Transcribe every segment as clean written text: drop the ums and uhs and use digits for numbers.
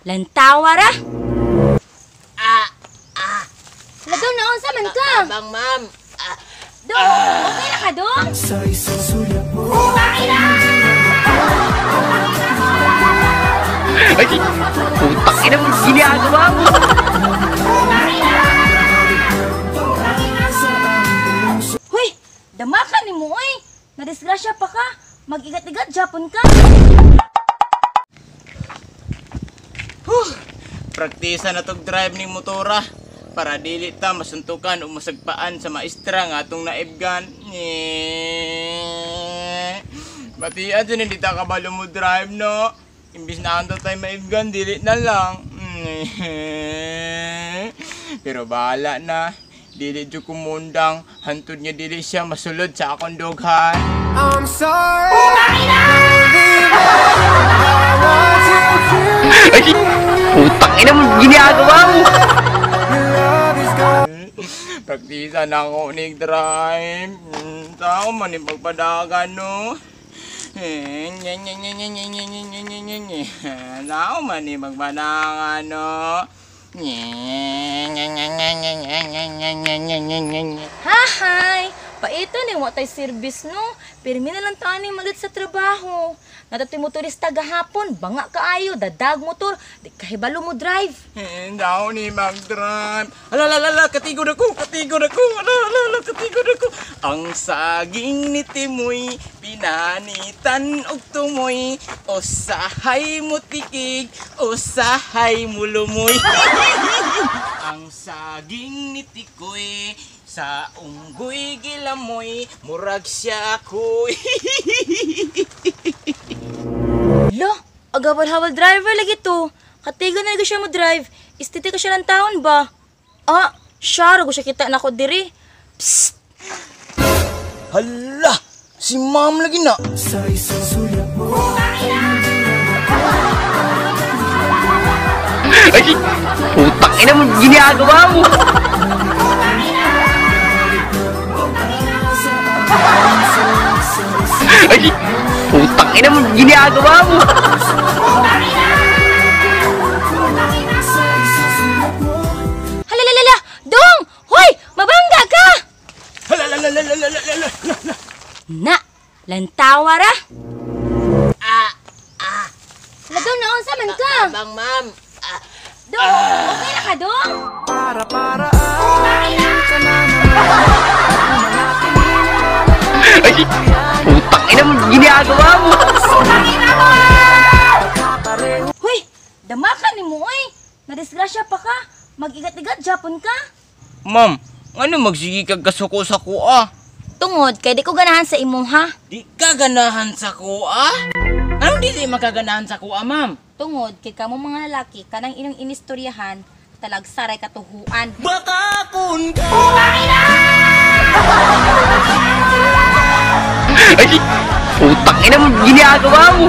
Lantawa ra. Ah, ah. Lagaw na unsa man ka? Bang, ma'am. Ah, Dong, okay na ka, dong? Sa isang sulyap mo. Ay, putang ina mo, ginagawa mo. Huy, dama ka nimo oy. Nadisgrasya pa ka. Mag-igat-igat Japon ka. Praktisa na tog drive ning motora para dili ta masuntukan o masagpaan sa maestra nga atong naibgan. Nye. Batian din hindi ta kabalo mo drive, no. Imbis na anto tayo maibgan, dili na lang. Nye. Pero bahala na. Dili jud kumundang hantod nga dili siya masulod sa akong dughan. I'm sorry. Baby, I want you to Ay, putang ina mo, ginagawa mo. Your love is gone. Praktisa na ako ni drive. Tao man yung pagpadagan, no? Eh, nye, nye, nye, nye, nye, nye, nye, nye, nye, nye, nye. Tao man yung pagpadagan, no? Nye, nye, nye, nye, nye, nye, nye, nye, nye, nye, nye, nye, nye. Hahay! Paito ni wa tay service no. Pirmi na lang tani malit sa trabaho. Natatoy motorista gahapon, banga kaayo, dadag motor, di kahibalo mo drive. Eh, tao ni mag-drive. Ala, ala, ala, katigod ako, katigod ako. Ala, ala, ala, katigod ako. Ang saging ni Timoy, pinanitan og tumoy. Usahay mo tikig, usahay mo lumoy. Ang saging ni Tikoy, sa unggoy gilamoy, murag siya ako'y. Lo, agawal-hawal driver lagi to. Katigo na lagi siya mo drive. Istiti ka siya ng taon ba? Ah, siya rago siya kita nako diri. Psst! Hala, si ma'am lagi na. Sa isang sulyap mo. Ay, putang ina mo, ginagawa mo. Ay, putang ina mo, ginagawa mo. Halalala! Dong! Hoy! Mabangga ka! Hala, hala, hala, hala, hala, hala. Na, lantawa ra. Ah, ah. Lagaw na unsa man ka? Bang, ma'am. Ah, Dong, okay na ka, dong? Para ay ka na naman. Ay, putang ina mo, ginagawa mo. Hoy, dama ka nimo oy. Nadisgrasya pa ka. Mag-igat-igat Japon ka. Ma'am, ano magsige kag kasuko sa kuha? Tungod kay di ko ganahan sa imuha. Di ka ganahan sa kuha? Anong dili makaganahan sa kuha, ma'am? Tungod kay kamo mga lalaki kanang inyong inistoryahan talagsaray katuhuan. Baka kun ka! Ay, putang ina mo, ginagawa mo.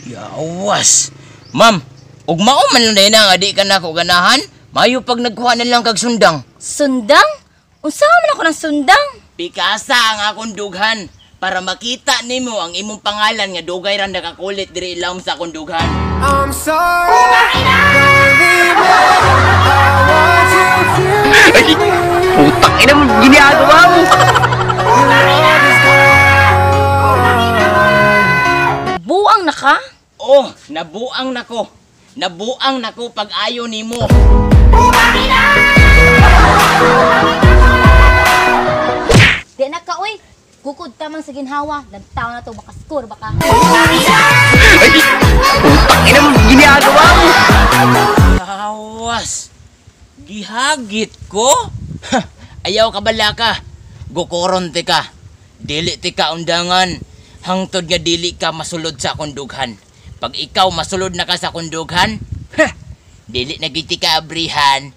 Yawas! Ma'am, ug mao man lang na nga di ka na ako ganahan, mayo pag nagkuha na lang kag sundang. Sundang? Unsa man ako ng sundang? Pikasa ang akong dughan para makita nimo ang imong pangalan nga dugay ra nakakulit diri ilawom sa akong dughan. I'm sorry. Baby, I want you to Ay, putang ina mo, ginagawa mo. Your love is gone. Buang na ka? Oh, nabuang nako. Nabuang nako pag ayo nimo. Di na ka oy. Gukod ta man sa ginhawa, lantaw na to baka score baka. Ay, putang ina mo, ginagawa mo. Awas! Gihagit ko? Ha, ayaw ka bala ka. Gukoron ti ka. Dili ti ka undangan. Hangtod nga dili ka masulod sa akong dughan. Pag ikaw masulod na ka sa akong dughan, ha, dili na giti ka abrihan.